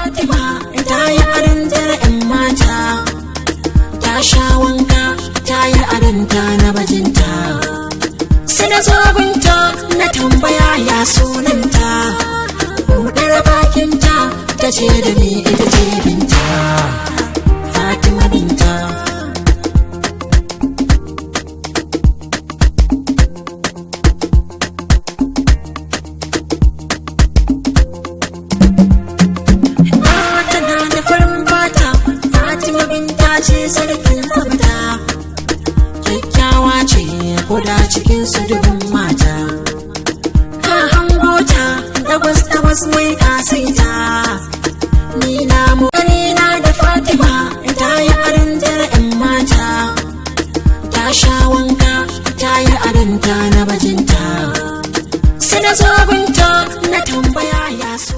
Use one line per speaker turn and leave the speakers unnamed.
Fatima ta yi adon tara 'yan mata, ta sha wanka, ta yi adonta na bajinta. Sai na zo gunta na tambaya ya sunanta, buɗar bakinta ta ce da ni ita ce Binta, Fatima Binta. Tana da farin fata, Fatima Binta ce sarkin tsafta, kyakkyawa ce koda cikin su dubin mata. Ka hango ta dagwas dagwas mai kasaita, ni na mu na da Fatima ta yi adon tara 'yan mata, ta sha wanka, ta yi adonta na bajinta. Sai na zo gunta na tambaya ya so.